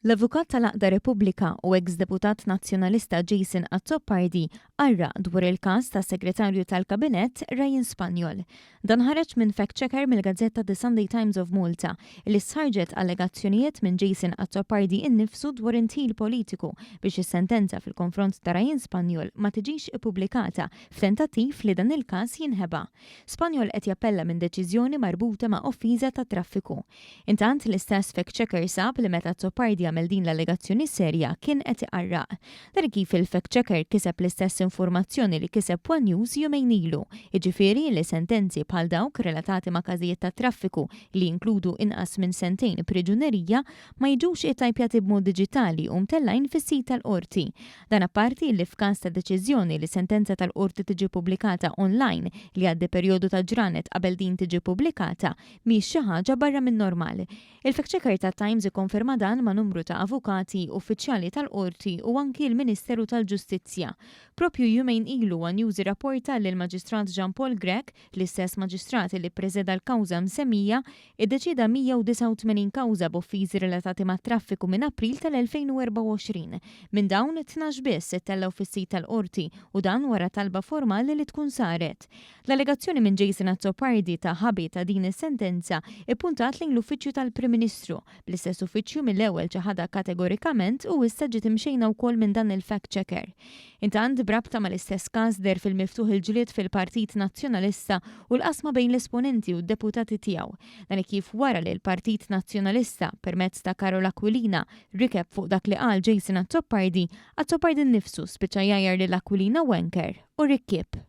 L-Avukat tal-Għaqda Repubblika u eks Deputat Nazzjonalista Jason Azzopardi qarraq dwar il-każ tas-Segretarju tal-Kabinett Ryan Spagnol. Dan ħareġ minn fact-checker mill-gazzetta The Sunday Times of Malta li stħarrġet allegazzjonijiet minn Jason Azzopardi innifsu dwar indħil politiku biex is-sentenza fil-konfront ta' Ryan Spagnol ma tiġix ippubblikata f'tentattiv li dan il-każ jinħeba. Spagnol qed jappella minn deċiżjoni marbuta ma' offiża tat-traffiku. Intant, l-istess fact-checker sab li meta Azzopardi għamel din l-allegazzjoni serja kien qed iqarraq. Dan kif il-fact-checker kiseb l-istess informazzjoni li kiseb One News jumejn ilu, jiġifieri li sentenzi bħal dawk relatati ma' każijiet ta' traffiku li jinkludu inqas minn sentejn priġunerija ma jiġux ittajpjati b'mod diġitali u mtellgħin fis-sit tal-Qorti. Dan apparti li f'każ ta' deċiżjoni li sentenza tal-Qorti tiġi ppubblikata online li jgħaddi perjodu ta' ġranet qabel din tiġi ppubblikata mhix xi ħaġa barra min-normal. Il-fact-checker tat-Times ikkonferma dan ma' numru ta' avukati, uffiċjali tal-Qorti u anki l-Ministeru tal-Ġustizzja. Proprju jumejn ilu one News irrapporta li l-Maġistrat Jean Paul Grech, l-istess Maġistrat li ppreseda l-kawża msemmija, iddeċieda 189 kawża b'offiżi relatati mat-traffiku minn April tal-2024. Minn dawn, 12 biss ittellgħu fis-sit tal-Qorti u dan wara talba formali li tkun saret. L-allegazzjoni minn Jason Azzopardi ta' ħabi ta' din is-sentenza ippuntat lejn l-Uffiċċju tal-Prim Ministru, bl-istess uffiċċju mill-ewwel ċaħadha kategorikament u issa ġiet imxejna wkoll minn dan il-fact checker. Intant, b'rabta mal-istess każ deher fil-miftuħ il-ġlied fil-Partit Nazzjonalista u l-qasma bejn l-esponenti u d-deputati tiegħu. Dan hekk kif wara li l-Partit Nazzjonalista, permezz ta' Karol Aquilina, rikeb fuq dak li qal Jason Azzopardi, Azzopardi nnifsu spiċċa jgħajjar lil Aquilina wanker u rikkieb.